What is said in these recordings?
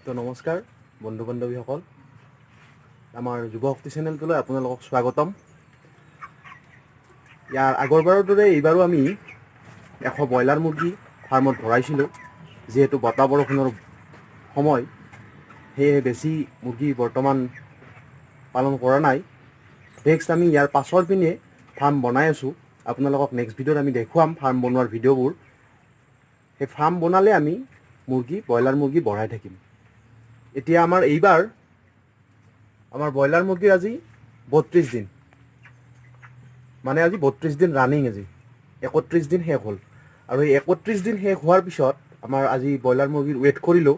তো নমস্কাৰ বন্ধু বান্ধৱীসকল, আমাৰ যুৱশক্তি চেনেলটোলৈ আপোনালোকক স্বাগতম। ইয়াৰ আগৰবাৰৰ দৰে এইবাৰো আমি 100 ব্ৰইলাৰ মুৰ্গী ফাৰ্মত ভৰাইছিলোঁ। যিহেতু বতাহ বৰষুণৰ সময়, সেয়েহে বেছি মুৰ্গী বৰ্তমান পালন কৰা নাই। নেক্সট আমি ইয়াৰ পাছৰ পিনে ফাৰ্ম বনাই আছোঁ। আপোনালোকক নেক্সট ভিডিঅ'ত আমি দেখুৱাম ফাৰ্ম বনোৱাৰ ভিডিঅ'বোৰ। সেই ফাৰ্ম বনালে আমি ব্ৰইলাৰ মুৰ্গী বঢ়াই থাকিম। এতিয়া আমাৰ এইবাৰ আমাৰ ব্ৰইলাৰ মুৰ্গীৰ আজি 32 দিন, মানে আজি 32 দিন ৰানিং, আজি 31 দিন শেষ হ'ল। আৰু এই 31 দিন শেষ হোৱাৰ পিছত আমাৰ আজি ব্ৰইলাৰ মুৰ্গীৰ ৱেইট কৰিলোঁ।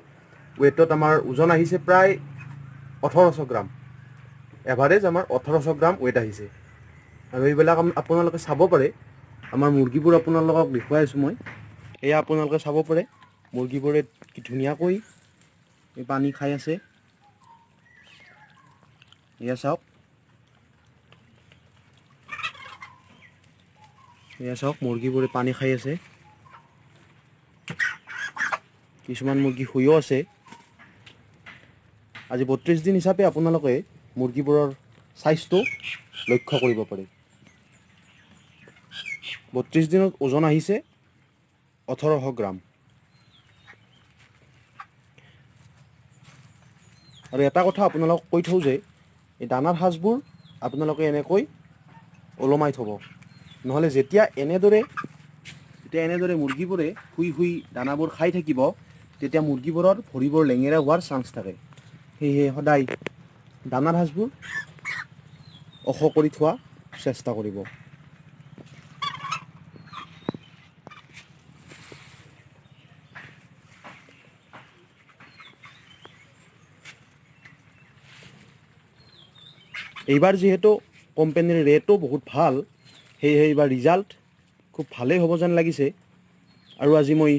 ৱেইটত আমাৰ ওজন আহিছে প্ৰায় 1800 গ্ৰাম, এভাৰেজ আমাৰ 1800 গ্ৰাম ৱেইট আহিছে। আৰু এইবিলাক আপোনালোকে চাব পাৰে, আমাৰ মুৰ্গীবোৰ আপোনালোকক দেখুৱাই আছোঁ মই। এয়া আপোনালোকে চাব পাৰে মুৰ্গীবোৰে কি ধুনীয়াকৈ এই পানী খাই আছে। এয়া চাওক, এয়া চাওক মুৰ্গীবোৰে পানী খাই আছে। কিছুমান মুৰ্গী শুইও আছে। আজি 32 দিন হিচাপে আপোনালোকে মুৰ্গীবোৰৰ চাইজটো লক্ষ্য কৰিব পাৰে। 32 দিনত ওজন আহিছে 1800 গ্ৰাম। আৰু এটা কথা আপোনালোকক কৈ থওঁ যে এই দানাৰ সাঁজবোৰ আপোনালোকে এনেকৈ ওলমাই থ'ব, নহ'লে যেতিয়া এনেদৰে মুৰ্গীবোৰে শুই শুই দানাবোৰ খাই থাকিব, তেতিয়া মুৰ্গীবোৰৰ ভৰিবোৰ লেঙেৰা হোৱাৰ চান্স থাকে। সেয়েহে সদায় দানাৰ সাঁজবোৰ ওখ কৰি থোৱা চেষ্টা কৰিব। এইবাৰ যিহেতু কোম্পানীৰ ৰেটো বহুত ভাল, সেয়েহে এইবাৰ ৰিজাল্ট খুব ভালেই হ'ব যেন লাগিছে। আৰু আজি মই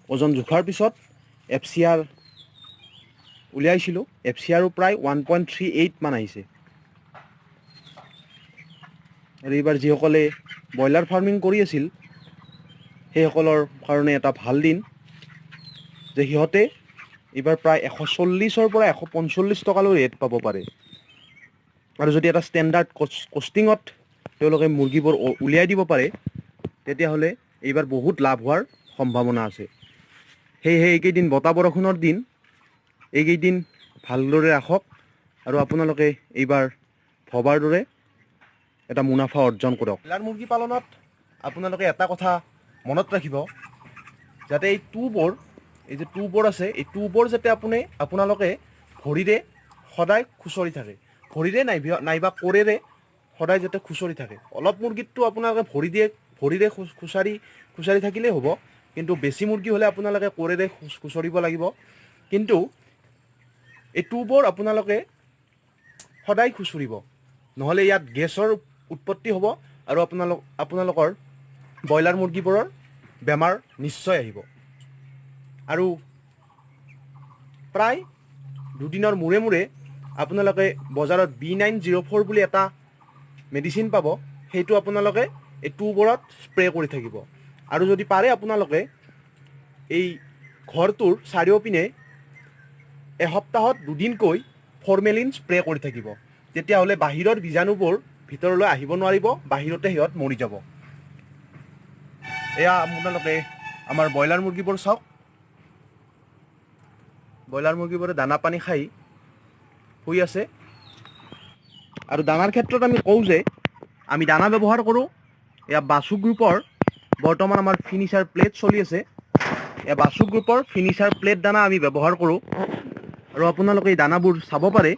ওজন জোখাৰ পিছত এফ চি আৰ উলিয়াইছিলোঁ। এফ চি আৰো প্ৰায় 1.38 মান আহিছে। আৰু এইবাৰ যিসকলে ব্ৰইলাৰ ফাৰ্মিং কৰি আছিল সেইসকলৰ কাৰণে এটা ভাল দিন যে সিহঁতে এইবাৰ প্ৰায় 140ৰ পৰা 145 টকালৈ ৰেট পাব পাৰে। আৰু যদি এটা ষ্টেণ্ডাৰ্ড কষ্টিঙত তেওঁলোকে মুৰ্গীবোৰ উলিয়াই দিব পাৰে, তেতিয়াহ'লে এইবাৰ বহুত লাভ হোৱাৰ সম্ভাৱনা আছে। সেয়েহে এইকেইদিন বতাহ বৰষুণৰ দিন, এইকেইদিন ভালদৰে ৰাখক আৰু আপোনালোকে এইবাৰ ভবাৰ দৰে এটা মুনাফা অৰ্জন কৰক। ব্ৰইলাৰ মুৰ্গী পালনত আপোনালোকে এটা কথা মনত ৰাখিব, যাতে এই তুঁহবোৰ, এই যে তুঁহবোৰ আছে, এই তুঁহবোৰ যাতে আপোনালোকে ভৰিৰে সদায় খুচৰি থাকে, ভৰিৰে নাইবা কোৰেৰে সদায় যাতে খুচৰি থাকে। অলপ মুৰ্গীতটো আপোনালোকে ভৰিৰে খুচৰি থাকিলেই হ'ব, কিন্তু বেছি মুৰ্গী হ'লে আপোনালোকে কোৰেৰে খুচৰিব লাগিব। কিন্তু এই তুঁহবোৰ আপোনালোকে সদায় খুচৰিব, নহ'লে ইয়াত গেছৰ উৎপত্তি হ'ব আৰু আপোনালোকৰ ব্ৰইলাৰ মুৰ্গীবোৰৰ বেমাৰ নিশ্চয় আহিব। আৰু প্ৰায় দুদিনৰ মূৰে মূৰে আপোনালোকে বজাৰত বি নাইন জিৰ' ফ'ৰ বুলি এটা মেডিচিন পাব, সেইটো আপোনালোকে এই তুঁহবোৰত স্প্ৰে কৰি থাকিব। আৰু যদি পাৰে আপোনালোকে এই ঘৰটোৰ চাৰিওপিনে এসপ্তাহত দুদিনকৈ ফৰ্মেলিন স্প্ৰে কৰি থাকিব, তেতিয়াহ'লে বাহিৰৰ বীজাণুবোৰ ভিতৰলৈ আহিব নোৱাৰিব, বাহিৰতে সিহঁত মৰি যাব। এয়া আপোনালোকে আমাৰ ব্ৰইলাৰ মুৰ্গীবোৰ চাওক, ব্ৰইলাৰ মুৰ্গীবোৰে দানা পানী খাই শুই আছে। আৰু দানাৰ ক্ষেত্ৰত আমি কওঁ যে আমি দানা ব্যৱহাৰ কৰোঁ, এয়া বাসু গ্ৰুপৰ বৰ্তমান আমাৰ ফিনিচাৰ প্লেট চলি আছে। এয়া বাসু গ্ৰুপৰ ফিনিচাৰ প্লেট দানা আমি ব্যৱহাৰ কৰোঁ। আৰু আপোনালোকে এই দানাবোৰ চাব পাৰে,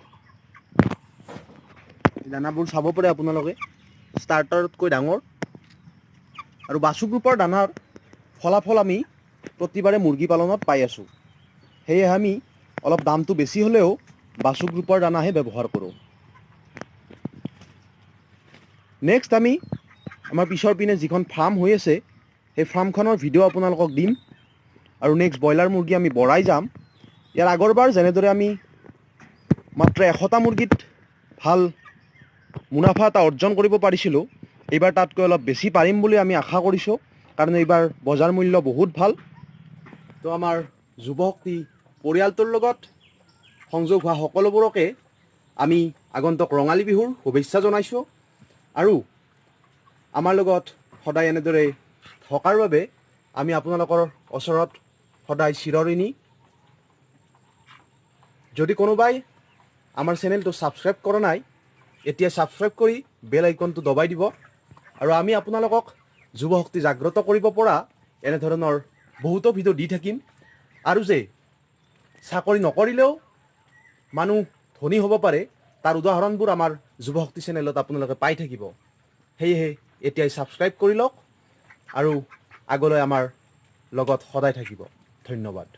এই দানাবোৰ চাব পাৰে আপোনালোকে, ষ্টাৰ্টাৰতকৈ ডাঙৰ। আৰু বাসু গ্ৰুপৰ দানাৰ ফলাফল আমি প্ৰতিবাৰে মুৰ্গী পালনত পাই আছোঁ, সেয়েহে আমি অলপ দামটো বেছি হ'লেও বাসু গ্ৰুপৰ দানাহে ব্যৱহাৰ কৰোঁ। নেক্সট আমি আমাৰ পিছৰ পিনে যিখন ফাৰ্ম হৈ আছে সেই ফাৰ্মখনৰ ভিডিঅ' আপোনালোকক দিম। আৰু নেক্সট ব্ৰইলাৰ মুৰ্গী আমি বঢ়াই যাম। ইয়াৰ আগৰবাৰ যেনেদৰে আমি মাত্ৰ 100টা মুৰ্গীত ভাল মুনাফা এটা অৰ্জন কৰিব পাৰিছিলোঁ, এইবাৰ তাতকৈ অলপ বেছি পাৰিম বুলি আমি আশা কৰিছোঁ, কাৰণ এইবাৰ বজাৰ মূল্য বহুত ভাল। আমাৰ যুৱশক্তি পৰিয়ালটোৰ লগত সংযোগ হোৱা সকলোবোৰকে আমি আগন্তুক ৰঙালী বিহুৰ শুভেচ্ছা জনাইছোঁ আৰু আমাৰ লগত সদায় এনেদৰে থকাৰ বাবে আমি আপোনালোকৰ ওচৰত সদায় চিৰঋণী। যদি কোনোবাই আমাৰ চেনেলটো ছাবস্ক্ৰাইব কৰা নাই, এতিয়া ছাবস্ক্ৰাইব কৰি বেল আইকনটো দবাই দিব আৰু আমি আপোনালোকক যুৱ শক্তি জাগ্ৰত কৰিব পৰা এনেধৰণৰ বহুতো ভিডিঅ' দি থাকিম। আৰু যে চাকৰি নকৰিলেও মানুহ ধনী হ'ব পাৰে, তাৰ উদাহৰণবোৰ আমাৰ যুৱ শক্তি চেনেলত আপোনালোকে পাই থাকিব। সেয়েহে এতিয়াই ছাবস্ক্ৰাইব কৰি লওক আৰু আগলৈ আমাৰ লগত সদায় থাকিব। ধন্যবাদ।